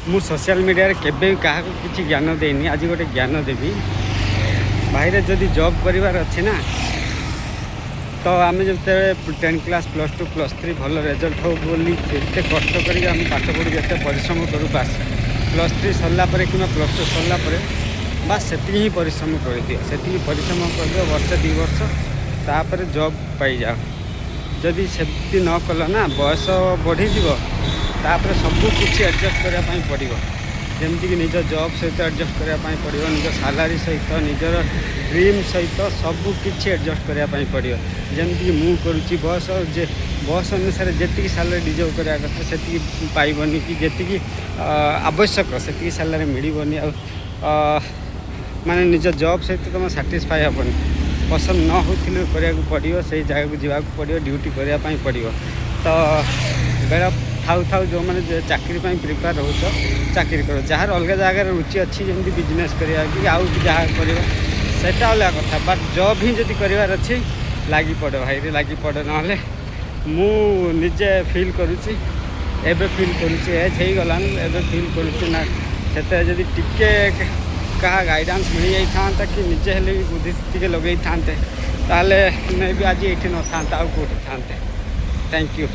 ମୁଁ ସୋସିଆଲ ମିଡ଼ିଆରେ କେବେ ବି କାହାକୁ କିଛି ଜ୍ଞାନ ଦେଇନି, ଆଜି ଗୋଟେ ଜ୍ଞାନ ଦେବି। ଭାଇରେ, ଯଦି ଜବ୍ କରିବାର ଅଛି ନା, ତ ଆମେ ଯେତେବେଳେ 10 କ୍ଲାସ୍, +2, +3 ଭଲ ରେଜଲ୍ଟ ହଉ ବୋଲି ଯେତେ କଷ୍ଟ କରିକି ଆମେ ପାଠ ପଢ଼ୁ, ଯେତେ ପରିଶ୍ରମ କରୁ, ବାସ୍ +3 ସରିଲା ପରେ କିମ୍ବା +2 ସରିଲା ପରେ ବାସ୍ ସେତିକି ହିଁ ପରିଶ୍ରମ କରିଦିଅ। ସେତିକି ପରିଶ୍ରମ କରିଦିଅ ବର୍ଷେ 2 ବର୍ଷ, ତାପରେ ଜବ୍ ପାଇଯାଅ। ଯଦି ସେମିତି ନ କଲ ନା, ବୟସ ବଢ଼ିଯିବ, ତାପରେ ସବୁ କିଛି ଆଡ଼ଜଷ୍ଟ କରିବା ପାଇଁ ପଡ଼ିବ। ଯେମିତିକି ନିଜ ଜବ୍ ସହିତ ଆଡ଼ଜଷ୍ଟ କରିବା ପାଇଁ ପଡ଼ିବ, ନିଜ ସାଲାରୀ ସହିତ, ନିଜର ଡ୍ରିମ୍ ସହିତ, ସବୁ କିଛି ଆଡ଼ଜଷ୍ଟ କରିବା ପାଇଁ ପଡ଼ିବ। ଯେମିତିକି ମୁଁ କରୁଛି। ବୟସ ଯେ ବୟସ ଅନୁସାରେ ଯେତିକି ସାଲାରୀ ଡିଜର୍ଭ କରିବା କଥା, ସେତିକି ପାଇବନି କି ଯେତିକି ଆବଶ୍ୟକ, ସେତିକି ସାଲାରୀ ମିଳିବନି। ଆଉ ମାନେ ନିଜ ଜବ୍ ସହିତ ତୁମ ସାଟିସ୍ଫାଏ ହେବନି। ପସନ୍ଦ ନ ହେଉଥିଲେ କରିବାକୁ ପଡ଼ିବ, ସେଇ ଜାଗାକୁ ଯିବାକୁ ପଡ଼ିବ, ଡ୍ୟୁଟି କରିବା ପାଇଁ ପଡ଼ିବ। ତ ବେଳ ଥାଉ ଥାଉ ଯେଉଁମାନେ ଚାକିରି ପାଇଁ ପ୍ରିପେୟାର ହେଉଛ, ଚାକିରି କର। ଯାହାର ଅଲଗା ଜାଗାରେ ରୁଚି ଅଛି, ଯେମିତି ବିଜନେସ୍ କରିବା କି ଆଉ ଯାହା କରିବା, ସେଇଟା ଅଲଗା କଥା। ବଟ୍ ଜବ୍ ହିଁ ଯଦି କରିବାର ଅଛି, ଲାଗି ପଡ଼ ଭାଇରେ, ଲାଗି ପଡ଼। ନହେଲେ ମୁଁ ନିଜେ ଫିଲ୍ କରୁଛି, ଏବେ ଫିଲ୍ କରୁଛି, ଏଜ୍ ହେଇଗଲାଣି, ଏବେ ଫିଲ୍ କରୁଛି ନା, ସେତେବେଳେ ଯଦି ଟିକେ କାହା ଗାଇଡ଼ାନ୍ସ ମିଳିଯାଇଥାନ୍ତା କି ନିଜେ ହେଲେ ବି ବୁଦ୍ଧି ଟିକେ ଲଗେଇଥାନ୍ତେ, ତାହେଲେ ମେ ବି ଆଜି ଏଇଠି ନଥାନ୍ତେ, ଆଉ କେଉଁଠି ଥାନ୍ତେ। Thank you.